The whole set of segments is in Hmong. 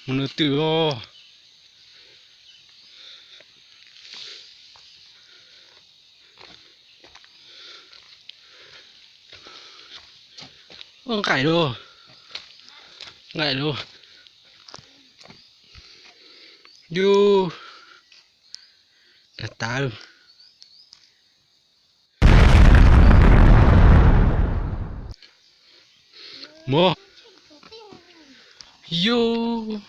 Mus nws twm os. Nqaim lauj, nqaim lauj. Yus, tas tas. Mus. Yus.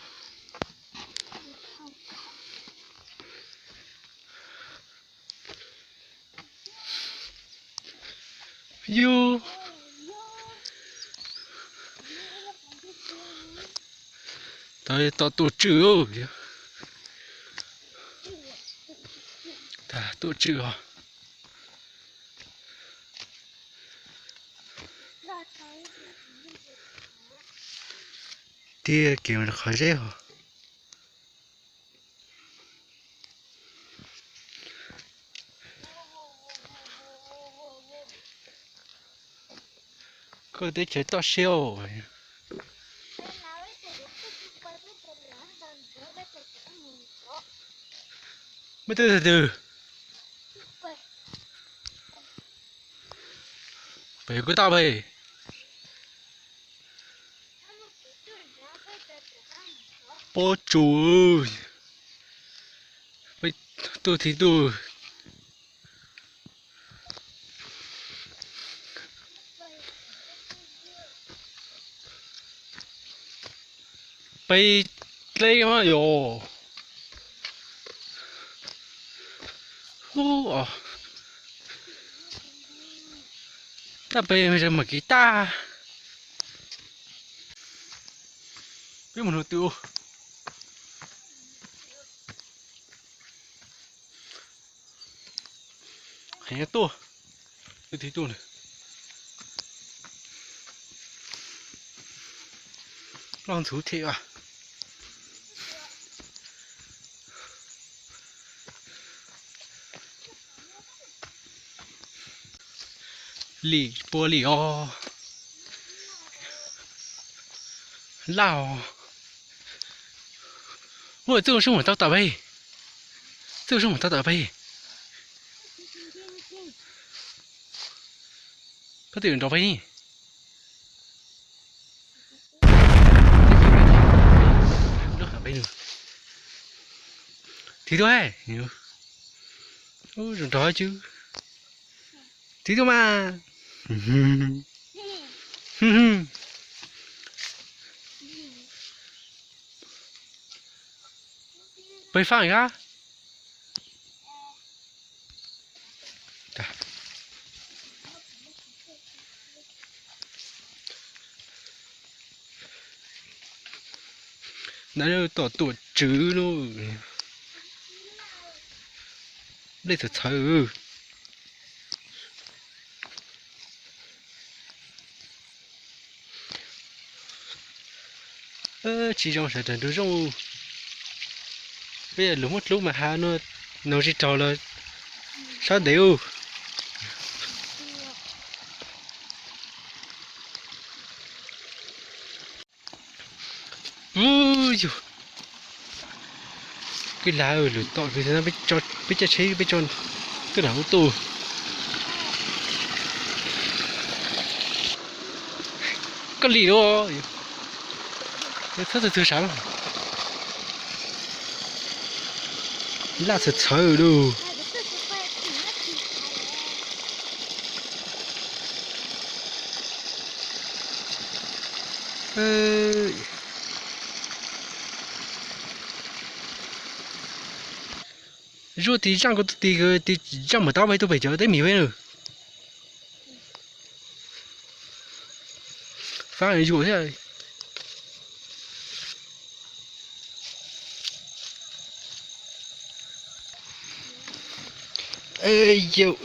Yus. Tau tom tuaj tswm. Tuaj tswm os. Tiag kev qhov zeb os. Koj teb chaws toj siab os. Muaj twg twg twg? Pem kuv toj pem. Pob tsuas. Peb tuaj thiv tuaj. Peb dleb mas yog. Tab peb mam kev tag. Peb mus nws twm. Heev tuaj, twb twb tuaj na. Ploj ntxhuv thiab. Lim pua lim os. Laj os. Ua txuj sub mam tau tom peb. Txuj sub mam tau tom peb. Koj twb nrov peb ni. Thiv tuaj, zoo nrov cwb. Thiv tuaj mas. Peb faaj kab. Nab tom tuam tswv lauj. Nplej txhawv txhawv. Tsis zoo sawv daws nrug zoo. Peb yog lug muab dlub mas has no, nug tsis raug los sab ntev ub. Ub yug, peb lag lug tom peb caij tsheb peb tso tuaj nram ub tuaj. Koj lim lauj, txhob txwg txwg sav. Laj txhawv txhawv lauj. Zuaj tis zaaj kuv tis, tis zaaj mam tau peb tug pem cov teb mis peb na. Faab yuam thiab. Yus,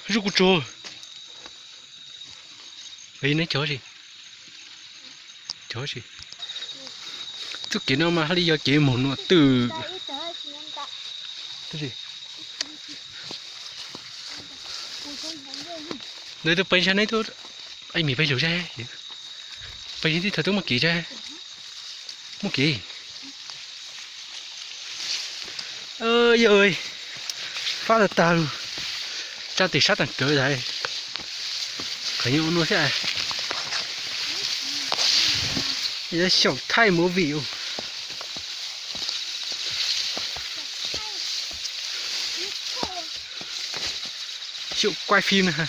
zuj kuv tsuag. Neb cov si, cov si. Txuj kev no mas haj li yog kev moog nuam twm. Ntawd twb peb ntshai neb twb, mis peb lug zeb. Peb tib thaum twb muaj kev thiab. Muaj kev. Yog, fab tag tag lug. Tsa tim sab tag kawg tas. Qhov nyob ua nuav thiab. Xyaum thaij movie. Xyaum quay phim na.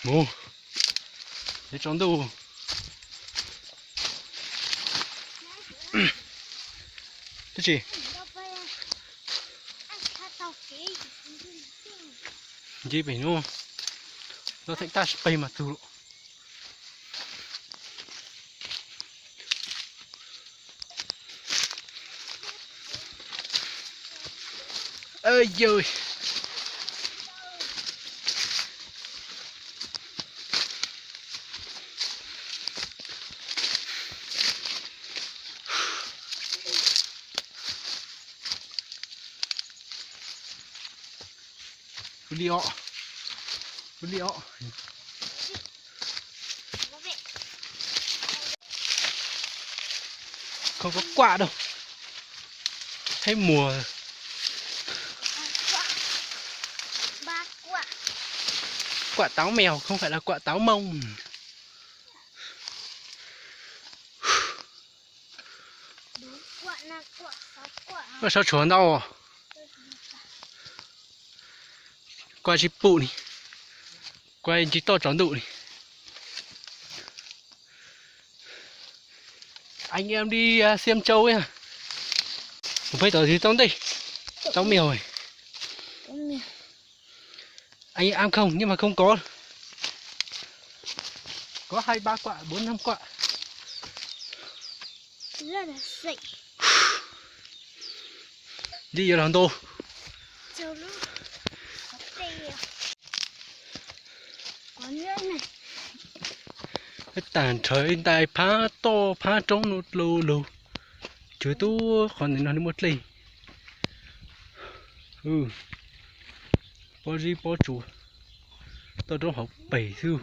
Mus, yuav tsaus ntuj. Twb tsis nce pem no, no theem tab sis peg mas tug lawm. Yog, ua li os, ua li os. Không có quạ đâu. Hết mùa. Quạ táo mèo không phải là quạ táo mông. Ua, sab tshuav ntau. Quay tsis pum ni, quay tsis tau tsaus ntuj ni. Anh em đi à, xem trâu nha. Ua, peb tau tsis tau ntej, tau mèo. Anh ăn không nhưng mà không có. Có hai ba quạ, bốn năm quạ. Di yuav los ntau. Tag nrho ntais phab toj phab roob lu lug, tsuas tub qhov ntawm no muaj dlej. Pob zeb pob tsuas, toj roob hauv pes xwb.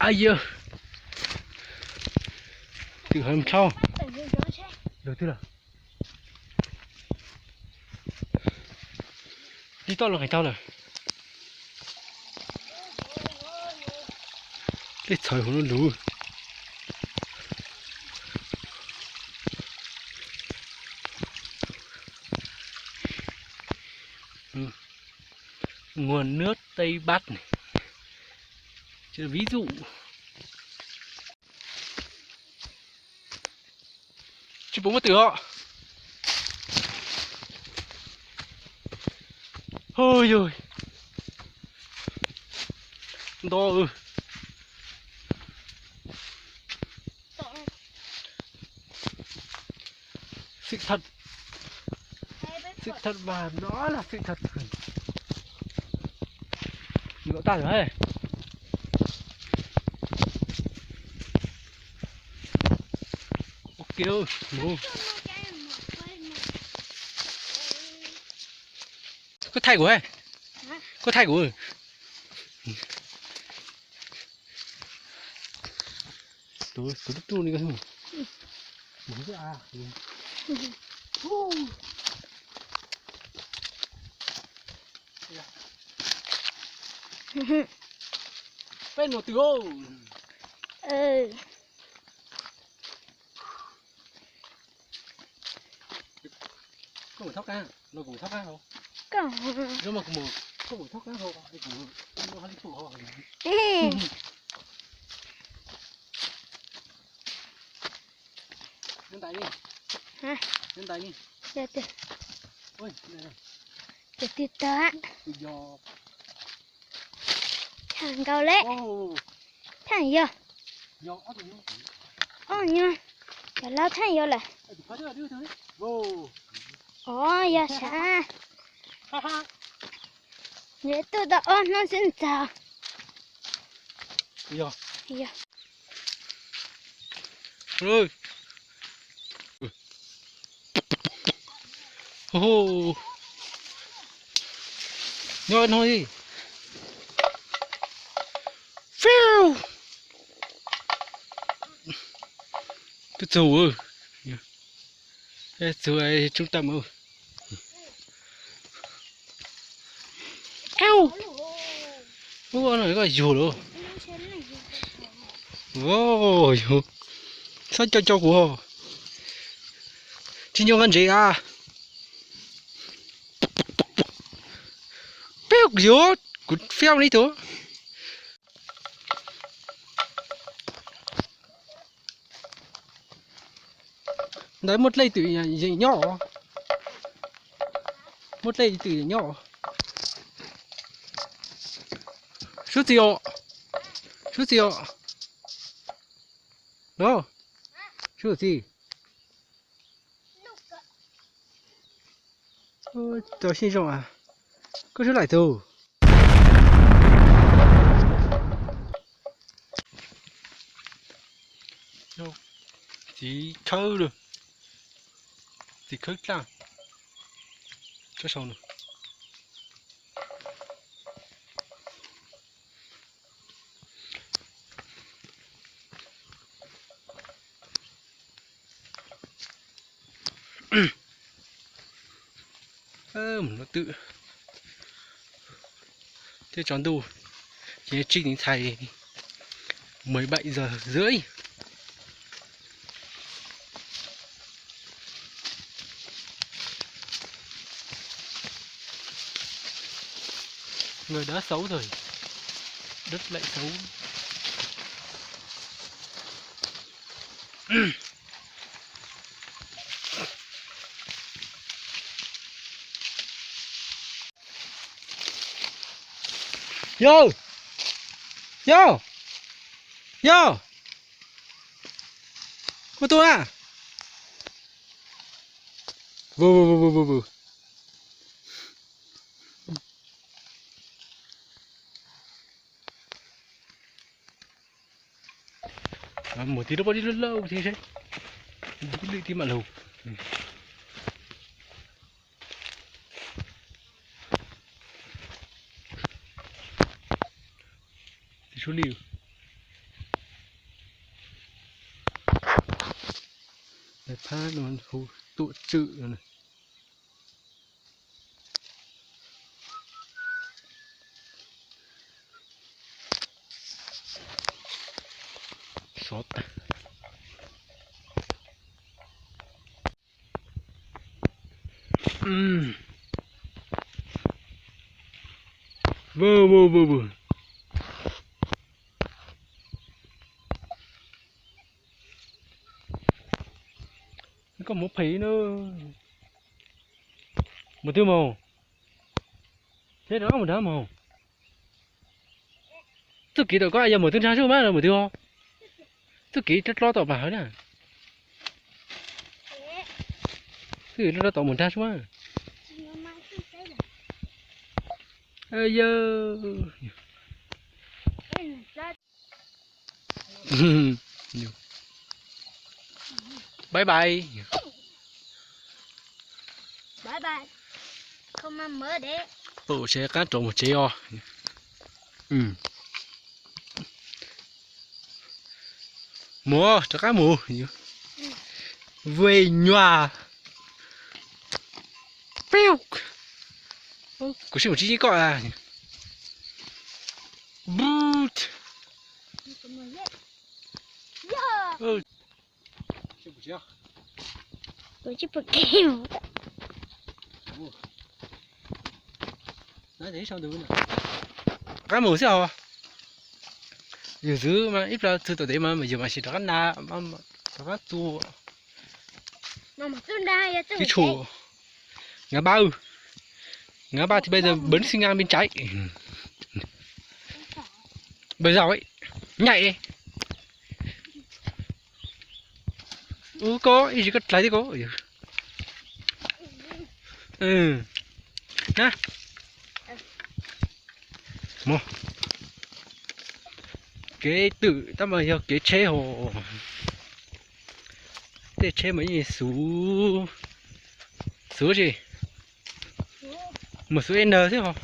Ay yawg, twm hawv nrhau lug twg lawm. Tib toj los qis tau lawm. Tej txhawv huv lug. Nguồn nước Tây Bắc này. Ví dụ. Tsis pum muaj twm os. Ui yog, nto. Sự thật. Sự thật và nó là sự thật. Lụm tag rồi. Ok, mus. Koj thaij kuv, koj thaij kuv. Tus, tus tub tub ni koj. Peb nuav twm. Koj mus thab qab, no kuv mus thab qab hauv. Koj, koj mus thab qab hauv, kuv mus hab li pum hauv. Nyob ntais ni. Nyob ntais ni. Ua, ua, ua. Tus twg tau? Yog. Thaij nkaus le. Thaij yog. Ob nyuag, cov laus thaij yog lawm. Os, yog sav. Nws tuaj tau ob hnub xwb ntxaug. Yog. Nyob no li. Txug, txug tsooj tawm mas. Ub, no koj yug lawm. Yug, txhob co co kuv. Tsis nyuaj nqa ntsev a. Peb yug, kuv fiab li tug. Ntawd muaj dlej twm nyob, muaj dlej twm nyob. Sub txim os, sub txim os. Los, sub txim. Tau sib zoo, koj sub laim tug. Txiv khawb, txiv khawb dlaj. Sab sau no. Mus no twm thiab tsaus ntuj, ces tsib teev txhais, mười bảy giờ rưỡi. Người đã xấu rồi, đất lại xấu. Yog, yog, yog, koj tuaj na. Vwm, vwm, vwm, vwm, vwm. Mus tim lub pob zeb loj loj thiab seb, lwm tim mam lug. Tim sub li, phab no hu tuam tswm no. Xov tag. Vwm, vwm, vwm, vwm. Koj mus phem na. Mus twg mus? Thiab rov qab mus nrad mus. Txuj kev tom koj yog mus twg nrag sub mas mus twg os? Txuj kev dlob dlob tom pam hawv na. Txuj kev dlob dlob tom mus nrag sub mas. Yog. Bye bye. Bye bye. Không ăn mớ đấy. Tus tsev qab rau mus tsev os. Mus rov qab mus. Vej nyuaj. Kuv sib mus tsis yeej koj. Bút. Qab mus xwb os. Yus xwb mas ib plag txug tom ntej mas yus mam sim rov qab na, rov qab txua. Kib tshu, ngã ba, ngã ba thì bây giờ bấm xi ngang bên trái. Bây giờ ấy, nhảy đi. Ub, koj ib ntsis koj dlai thiab koj. Na. Mus. Kev twm tab mas yog kev tsheb hos. Tej tsheb mas yeej xuv, xuv tsis, mus xuv ib ntawd xwb hos.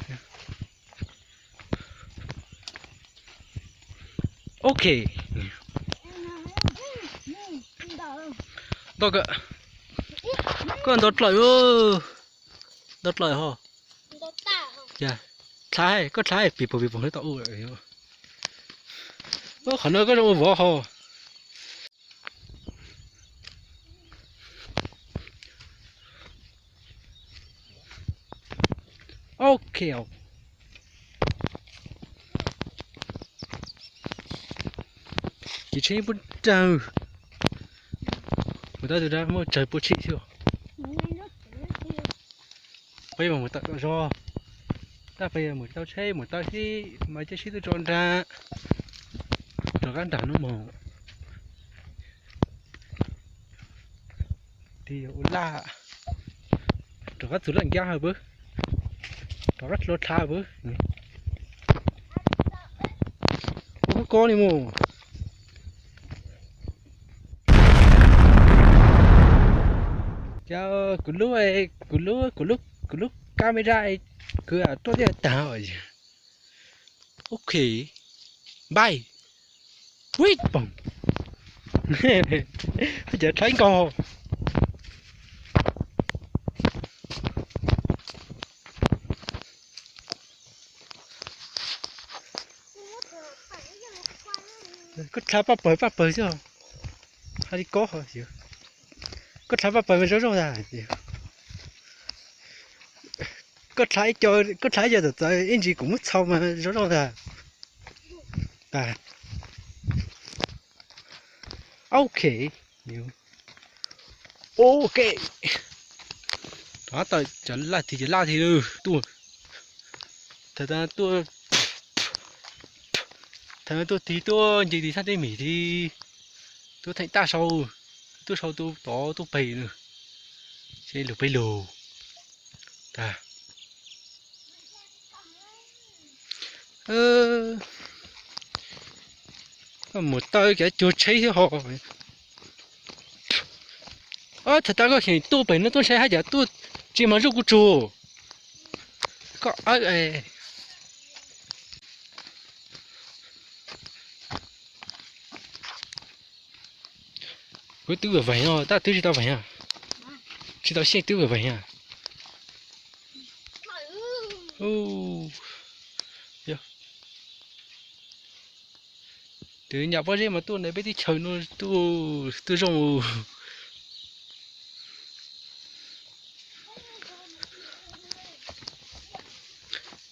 Ok. Koj, koj nto dlaim, nto dlaim ho. Dlaib, koj dlaib pim pum pim pum hlo tau u. Qhov no koj zoo ua vov ho. Ok. Ces tsheb puab raug mus tau tus dab muaj tsawg puab tsheb xwb. Peb mus tau zog, tab peb mus tau tsheb mus tau sib mas coj sib tub tso nrag rov qab nram no mus. Tig ua laj, rov qab txug laj ncab hab pab, rov qab dlua dlha pab. Ua koj kob li mus. Cas kuv lub, kuv lub, kuv lub, kuv lub camera kwv tuaj thiaj tag. Ok, bye. Ui poog, hab cas dlhau ib nkaus. Koj dlha paj pawg paj pawg xwb, hais li kob ho. Koj dlha paj pawg mas zoo zoo ntag. Koj dlha ib co, koj dlha ib co txawv txawv ib ntsis kuv muab txhau mas zoo zoo ntag. Ok. Ok. Rov tawm cov laj thiv cov laj thiv lawm tuaj. Thaum tuaj, thaum tuaj tig tuaj nce tig thaj teb mis tig, tuaj theem taj sau, tuaj sau tuaj tod tuaj pem na, ces lug peb lug tag. Koj mus taw kev cuag tsheb thiab ho. Thaum tas koj kheev tuaj pem no tuaj saib hab cas tuaj tsis mag zuj kuv tsuag. Koj awb es. Kuv twb vam veeg no tab twb tsis tau veeg, tsis tau xyeej twb vam veeg. Tus nyam pob zeb mas tuaj ntawm peb teb chaws no tuaj zoo.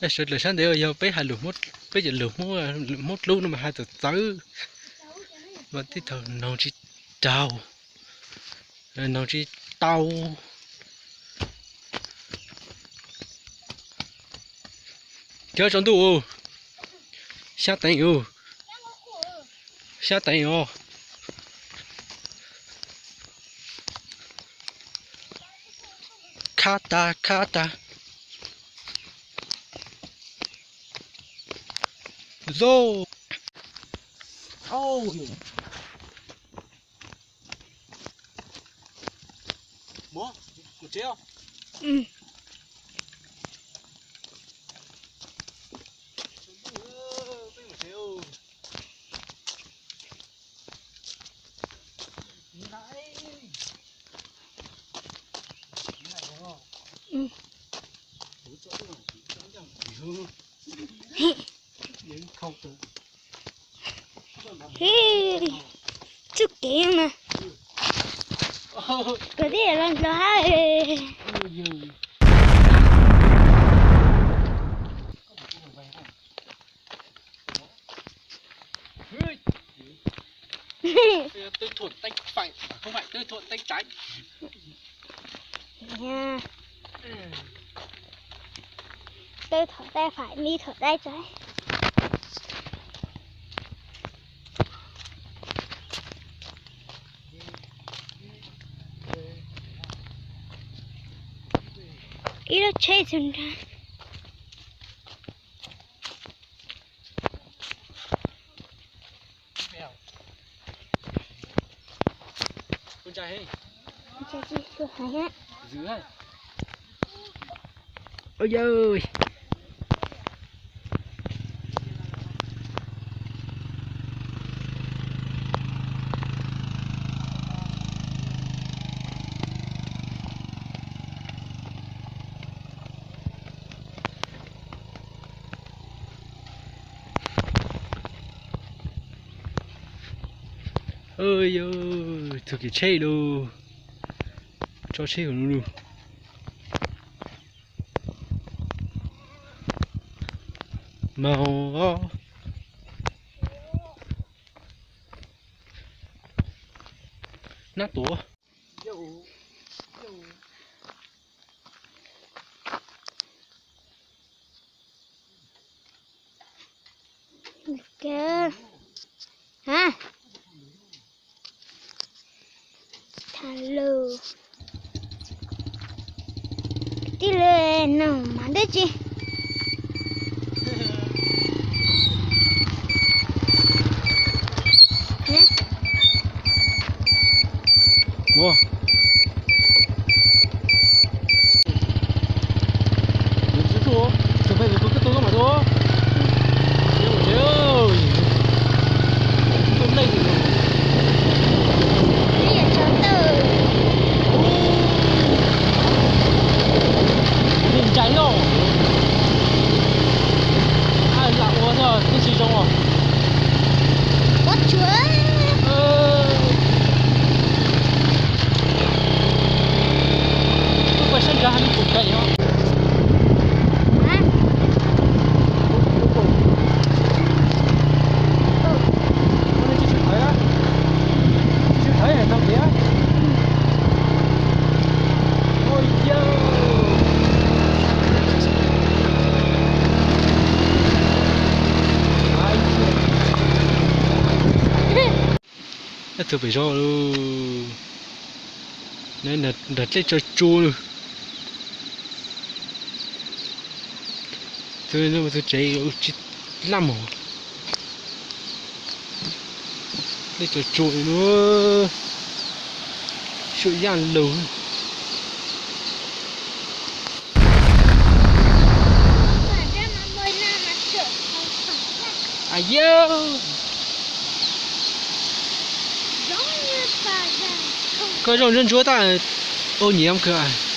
Sawv daws sab ntev yog peb hais lus, peb cov lus Hmoob hlub no mas hais txawv txawv, mas tej thaum noog tsis raug, noog tsis tau. Cov tsaus ntuj, xyab teev, xyab teev os. Khab tag khab tag. Zo. Tsuj kev mas kwv tij los ntxov hab. Tư thuận tay phải, à, không phải tư thuận tay trái. Tôi thuận tay phải, Mi thuận tay trái. Ib lub tsheb txog nrag. Yog txog kev tsheb lawm, tso tsheb hauv no. Mas nab tuav. Hab, thaum lawm, tij laug no mas dab tsi? Ntshai loj, lam ua thiaj tsis zoo os. Wb pais sab nrad hais me pum kais os. Txog pem zos lawm, nrog dlej tso tsua lawm. Txog tsev tsis laj mog, dlej tso tsua lawm, suam yaj lug. Yog koj zaum ntsuab ntsuab tas, ô nhiễm kawg.